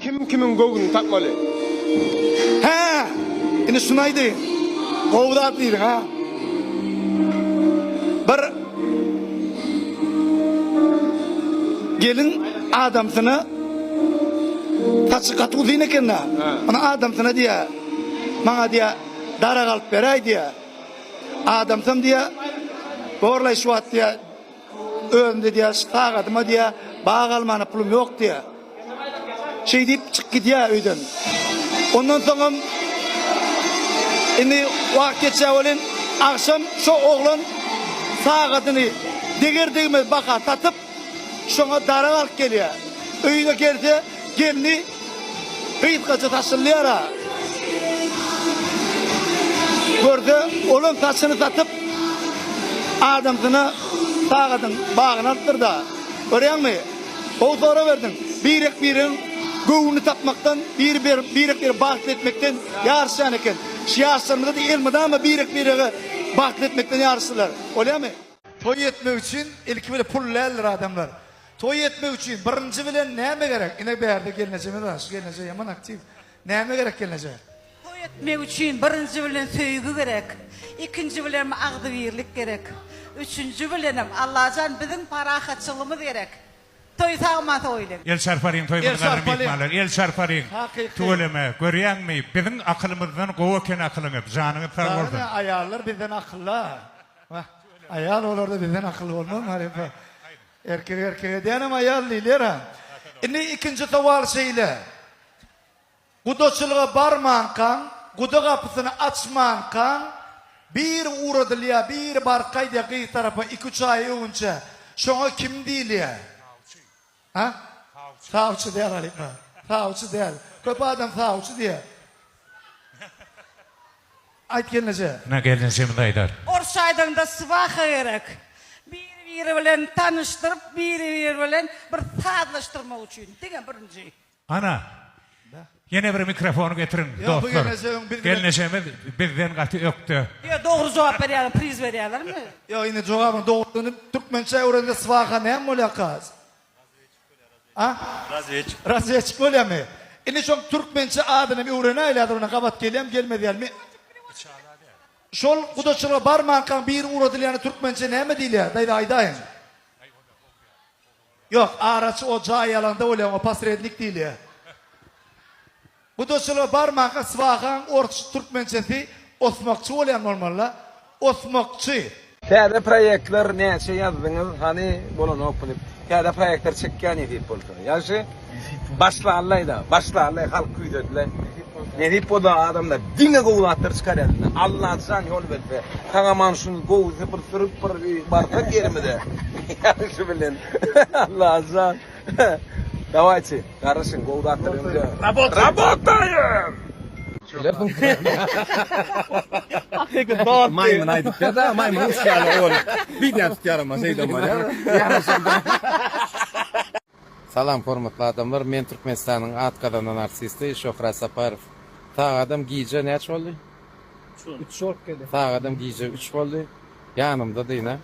Kim kimiň göwnüni tapmaly? Hä, indi şuny aýdaýyn. Gowy zat diýdiň, ha. Bir gelin adamsyna saçy gaty uzyn eken-dä. Ony adamsyna diýýär, maňa diýýär, darak alyp beräý diýýär. Adamsam diýýär, borlaý şu wagt diýýär, Özümde diýýär, sagadyma diýýär, bag almana pulum ýok diýýär. Şeý diýip çykyp gidýär öýden. Ondan soňam indi wagt geçýär welin, agşam şo oglan sagadyny deger-degmez baha satyp, şoňa darak alyp gelýär. Öýüne gelse, gelni Gysgaça saçylýar-a. Görse, olam saçyny satyp, adamsyna sagadyň bagyny alypdyr-da. Görýäňmi? Gowy sorag berdiň. Birek-biregiň göwnüni tapmakdan, birek-biregi bagtly etmekden ýaryşýan eken. Şu ýaşlarymyzda-da elmydama birek-biregi bagtly etmekden ýaryşdylar. Bolýamy? Toý etmek üçin ilki bile pul däldir adamlar. Toý etmek üçin birinji bilen näme gerek? Ine bärde gelnejemiz bar. Şu gelneje ýaman aktiw. Näme gerek gelneje? Toý etmek üçin birinji bilen söýgi gerek. Ikinji bilenem agzybirlik gerek. Üçünji bilenem Allajan biziň parahatçylygymyz gerek. Toý sagman soýulyň. El çarpalyň toýumyzyň gadyrly myhmanlary el çarpalyň tüweleme görýäňmi biziň akylymyzdan gowy eken akylyňyz janyňyz sag bolsun. Dagny aýallar bizden akylly a. Aýal bolarda bizden akylly bolmazmy halypa. Erkek erkek edýänem aýal diýilýär-ä. Indi ikinji sowal şeýle. Gudaçylyga barmankaň, guda gapysyny açmankaň, biri ugradylýar, biri baryp gaýdýar gyz tarapa iki-üç aý öňünçä. Şoňa kim diýilýär? Hä? Sawçy däl halypa. Sawçy däl. Köp adam sawçy diýýär. Aýt gelneje. Ine gelnejemiz aýdar. Orsça aýdanda swaha gerek. Biri-biri bilen tanyşdyryp, biri-biri bilen bir sazlaşdyrmak üçin. Diňe birinji. Ana. Ýene bir mikrofon getiriň dostlar. Gelnejemiz bizden gaty ökde. Ýok dogry jogap berýärler priz berýärlermi? Ýok indi jogabyň dogrudygyny türkmençe öwrende swaha näme bolýarka? A? Razwedçik. Razwedçik bolýarmy? Indi şoň türkmençe adyny hem öwrenäýeli häzir onda gabat gelýärmi gelmez ýalymy? Şol gudaçylyga barmankaň biri ugradylýana türkmençe näme diýilýär? Daýza aýdaýyň. Ýok, araçy o jaý alanda bolýar, oňa posrednik diýilýär. Gudaçylyga barmanka swahaň orsça türkmençesi osmakçy bolýan bolmaly-la. Osmakçy. Täze proýektler näçe ýazdyňyz hany bolanokmy diýip täze proýektler çekýän nesip bolsa ýagşy başlanlaýda başlanlaý halk küýsediler nesip bolsa adamlar diňe gowy zatlar çykarýas Allajan ýol berse sag-aman şuny gowusy bir sürüp bir barsak ýerimize ýagşy bilen Allajan Dawaýçy garaşyň gowy zatlar öňde Rabotaýym. Maýmyn aýdyp berdi, maýmyn uçýarlar ol. Wideo tutýar amma şeýdem bolýar. Salam hormatly adamlar men Türkmenistanyň at gazanan artisti Şöhrat Saparow sagadam gije näçe boldy? Üç bolup gelýär. Sagadam gije üç boldy. Ýanymda dyna.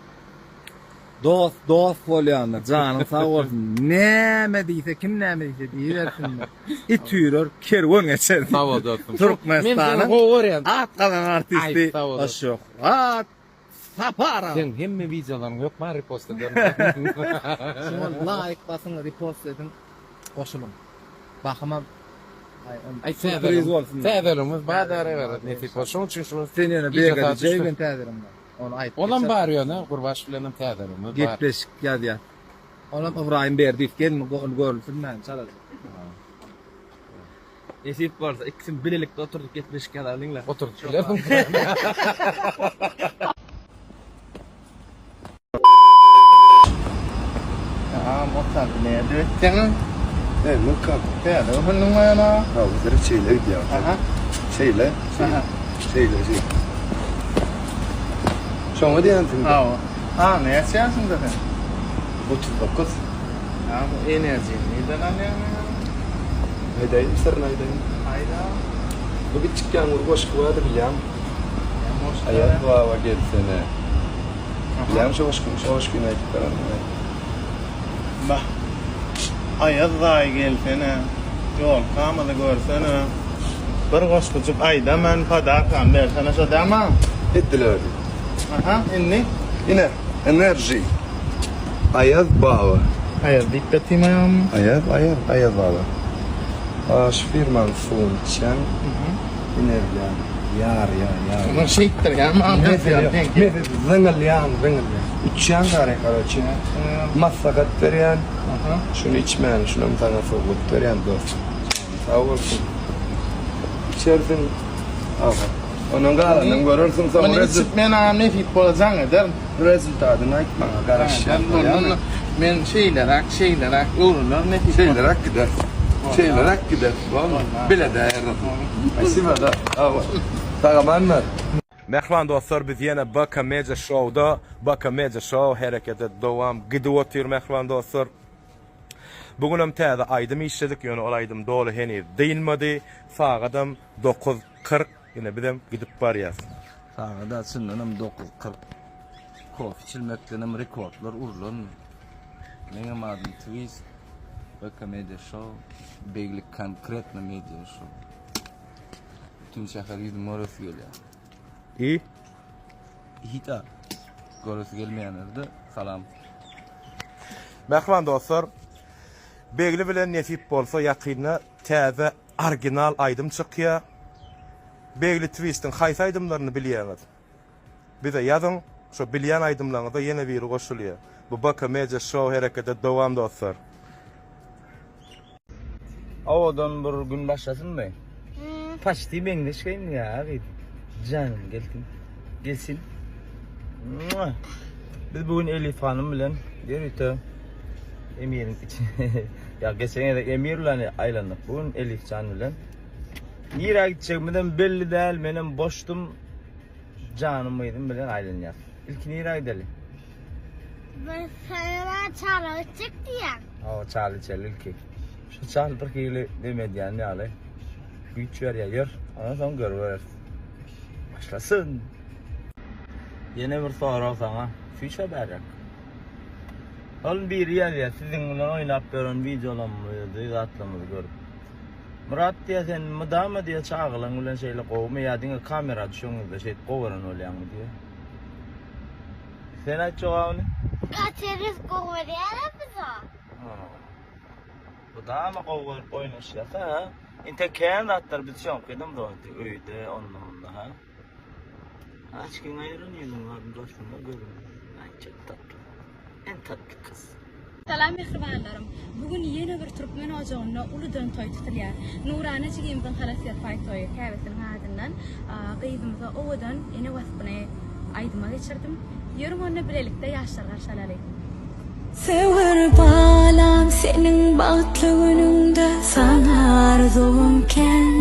Dost dost bolýandyr janyň sag bolsun näme diýse kim näme diýse diýibersinler it üýrer kerwen geçer Sag bol dostum. Türkmenistanyň gowy görýän. at gazanan artisti Aý, sag bol dostum. Şöhrat Saparow. Seň hemme wideolaryňy hökman repost ederin. Şuňa laýk basyň repost ediň goşulyň. Bahymam Aý sürpriz bolsun. Täzeligimiz bar däre nesip bolsa. Şonuň üçin şu Sen ýöne gije saat BGDJ üçde. bilen täzeligiň bar. Ony aýyp Olam geçer. bar ýöne Gurbaş bilenem täzeligimiz bar. Gepleşik ýazýas. Olam Ybraýym Berdiýew gelin ony görülsin çalaja. Nesip bolsa ikisini bilelikde oturdyp gepleşik ýazalyňla. Oturdyp bilersiň. Agam otagy nädip etdiň? Ey, kak. Täze öwrendiň ýöne. Ha, bu şeýle gidýär. Aha. Şeýle, şeýle. Şeýle, şeýle. Şoňa diýensiň. Hawa. Ha, näçe ýaşyňda sen? 39. Ha, bu enerjini nirden alýaň? Aýdaýyn, syryny aýdaýyn. Aýda. Bu kiçjik ýaňy bir goşgy bardy bilýäňmi? Aýaz baba gelsene. Bilýäňmi şo goşgyny? Şo goşgyny aýdyp beräýme. Bah. Aýaz daýy gelsene. Ýolkamyzy görsene. Bir goşgujyk aýdaman podarkam bersene şo dämi? Etdiler. Aha, indi? Ine, enerji. Aýaz baba. Aýaz diýip ýatym aýagym. Aýaz, Aýaz, Aýaz baba. A şu firmanyň suwuny içýäň, energiýaň ýarýar, ýarýar. Muny şeýtdirýän maňa Mesel zyňylýaň, zyňylýaň. Uçýaň gary karoçe. Maslahat berýän. Şuny içmäni, şunam saňa sowgat berýän dost. Janyň sag bolsun. Içersiň. Aha. Ondan galanyny görersiň soň. Muny içip men aňa nesip bolsa jaň ederin. Rezultatyny aýt maňa garaşýan. Men şeýleräk, şeýleräk öwrener nesip bolsa. Şeýleräk gider. Şeýleräk gider. Bolmy? Bile däýerin. Spasiba da. Sag bol. Sag-aman bar. Mähriban dostlar biz ýene BK Media Showda BK Media Show herekete dowam gidip otyr mähriban dostlar. Bu günem täze aýdym işledik ýöne ol aýdym doly heniz dynmady. Sagadam 9.40 ine bizem gidip barýas. Sagada çyndanam 9.40 kofe içilmekdenem rekordlar urlanmy? Meňem adym Twist BK Media Show Beglik konkretno Media Show. Bütün şäher ýüzümi göresi gelýär. I? Hita. Göresi gelmeýänlerde salam. Mähriban dostlar, Begli bilen nesip bolsa ýakynda täze original aýdym çykýar. Begli Twistiň haýsy aýdymlaryny bilýäňiz? Bize ýazyň, şo bilýän aýdymlaryňyza ýene biri goşulýar. Bu BK Media Show herekete dowam dostlar. Owadan bir gün başlasynmy? Paçti meňzeş geýindi ya gyz. Janym gelsin. Gelsin. Biz bugün Elif hanım bilen ýörite Emir'in içi. ya geçen gezek Emir bilen aýlandyk. Bugün Elif jan bilen. Nirä gitjegimizem belli däl. Menem boşdum. Janym gyzym bilen aýlanýas. Ilki nirä gideli? Bir sana çala içjek diýýän. Hawa, çal içeli ilki. Şu çal bir hili dem edýän ýaly. Güýç berýär, ýör. Ondan soň görübereris. Başlasyn. Ýene bir sorag saňa. Süýşe bärek. Ol biri ýazýar, siziň bilen oýnap ýören wideolarymyzy, zatlarymyzy görüp. Myrat diýýär, sen mydama diýýär çagalaň bilen şeýle gowumy ýa diňe kamera düşeňizde şeýdip gowy gören bolýaňmy diýýär. Sen aýt jogabyny. Gaty biz gowy görýär biz o. Mydama gowy görüp oýnaşýas ha. Intek kän zatlar biz şoňkydam zody öýde onda munda ha. Açkyň aýran ýüzüň garyn dostumda gözüň. Aýtjak tatly. En tatly kyz. Salam mähribanlarym! Bu gün ýene bir türkmen ojagynda uludan toý tutulýar. Nurana jigimiziň halat-serpaý toýy käbesiniň adyndan gyzymyza owadan ene waspyny aýdyma geçirdim. Ýörüň onda bilelikde ýaşlar garşy alaly. Söwer balam seniň bagtly günüňde saňa arzuwym kän.